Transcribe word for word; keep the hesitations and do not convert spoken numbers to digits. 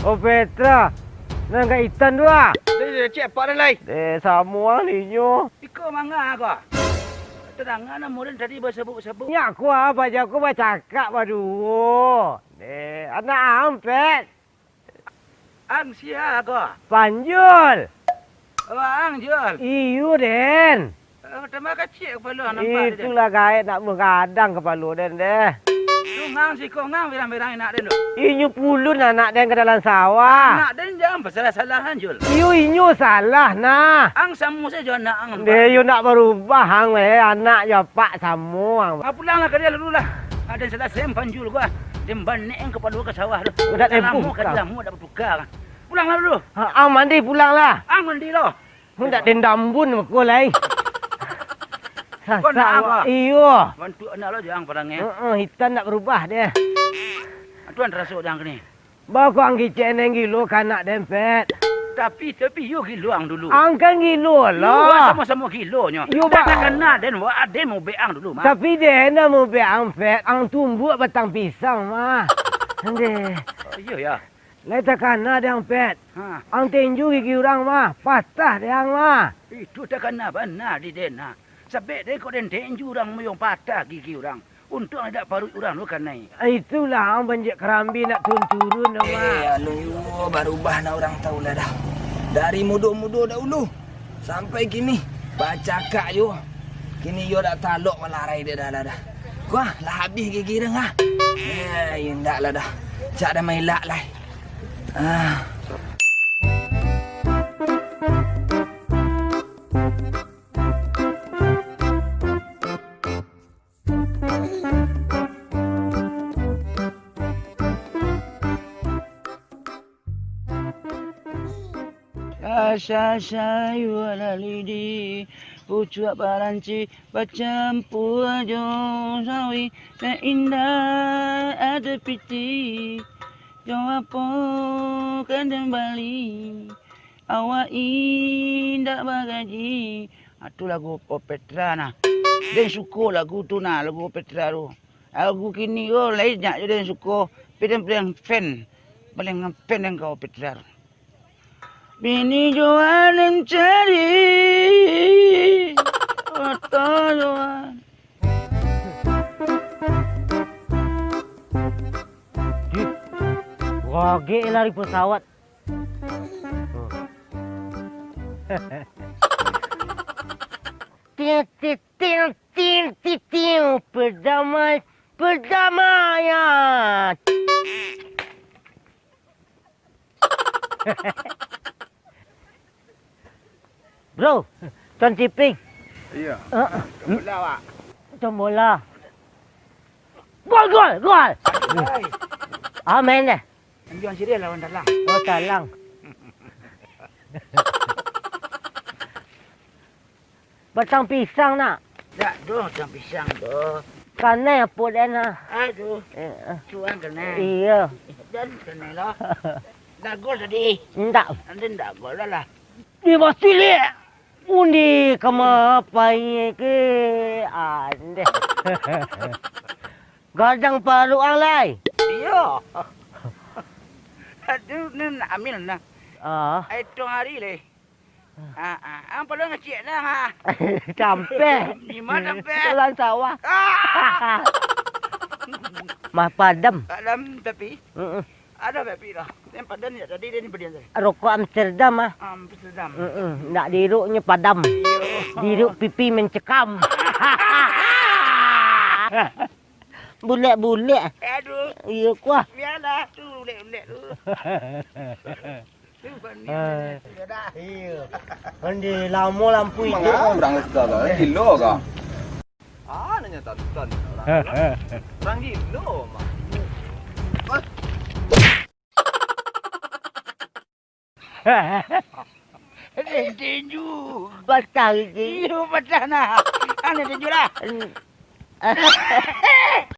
Oh, Petra. Nan agak itam tu ah. Deh, deh, cek apak dah lai. Deh, samo ah ninyo. Iko manga ko. Tadanga namo den tadi basabuk-sabuk. Nyak ko ah, paja ko bacakak baduo. Deh, anak ampek. Ang sia ko? Panjul. Oh, ang Jul. Iyo, den. Oh, tambah kacik kapalo nampak den. Itulah gaek nak manggadang kapalo den deh. Tu ngang siko ngang birang-birang anak den tu. Inyo pulun anak den ka dalam sawah. Anak den jan basalah-salahan, Jul. Iyo, inyo salah nah. Ang samo sajo anak ang. Deh, iyo nak barubah ang, eh. Anak jo apak samo ang. Ah, pulanglah ka dia dulu lah. Ah, den salasaian panjul ko ah. Den banek ang kapalo ka sawah tu. Udah tempuh, lamo ka dia, lamo dak batuka kan. Pulanglah dulu. Ha, ang mandi pulanglah. Ang mandi lo. Mun dak dendam pun beko lai. Sasak awak. Iyo. Bantuak anak lo jang parangai. Heeh, hitam dak barubah deh. Tuan taraso jang kini. Baa kok ang kicek neng gilo ka anak den, Pet? Tapi, tapi iyo gilo ang dulu. Ang kan gilo lah. Iyo, samo-samo gilonyo. Iyo, dak takana den, wak aden mubek ang dulu, mah. Tapi den dah mubek ang, Pet. Ang tumbuak batang pisang, mah. Ndeh. Oh, iyo, ya. Lai takana deh ang, Pet. Ha. Ang tinju gigi urang mah, patah deh ang mah. Itu takana bana di den, ha. Sabek deh kok den tinju urang muyuang patah gigi urang. Untuang indak paruik urang tu kanai. Itulah ang banjek karambia nak turun-turun tu mah. Eh, anu yo, barubah nak urang tahu lah dah. Dari mudo-mudo dahulu. Sampai kini, bacakak yo. Kini yo dak talok malarai dek dah lah dah. Kuah, lah habih gigi deh ah. Eh, indak lah dah. Cak dah mailak lah. Ah. Asa sayua lalidi, pucuak paranci bacampua jo sawi, nan indak ado piti, jo apo ka den bali, awak indak bagaji. Ah, tu lagu Opetra nah. Den suko lagu tu nah, lagu Opetra tu. Lagu kini ko lai nyak jo den suko, tapi den paling fan, paling fan den ka Opetra. Bini jo anak cari, oto jo an. Dih, wagek lari pesawat. Ting, ting, ting, ting, ting, ting. Perdamai-, perdamaian. Bro, Tuan Ciping. Iya. Heeh. Tombola, Wak. Tombola. Gol, gol, gol. Hai. Ah, main deh. Anjuang siriah lawan talang. Oh, talang. Batang pisang nak? Dak doh batang pisang doh. Kanai apo den ah? Aduh. Eh, eh. Cuan kanai. Iya. Dan kanai lah. Dah gol tadi. Ndak. Nanti dah gol lah lah. Di Basilik. Undi kama pai ke andeh. Gadang paruik ang lai. Iyo. Aduh, ni nak ambil nah. Ah. Ai tong hari leh. Ah, ah. Ang paluang ngecek dah, ha. Campeh. Di mana campeh? Jalan sawah. Ah! Mah padam. Padam tapi. Heeh. Ada tapi dah. Yang padam ya tadi dia ni padiam tadi. Rokok Amsterdam ah. Amsterdam. Heeh, ndak diiruknyo padam. Iyo. Diiruk pipi mencekam. Bulek-bulek. Aduh. Iyo kuah. Biarlah tu bulek-bulek tu. Iyo. Kan di lamo lampu ijo. Manga urang sagalo, gilo ka? Ah, nanya tonton urang. Urang gilo mah. Tinju. Patah gigi. Iyo, patah nah. Ang tinju lah.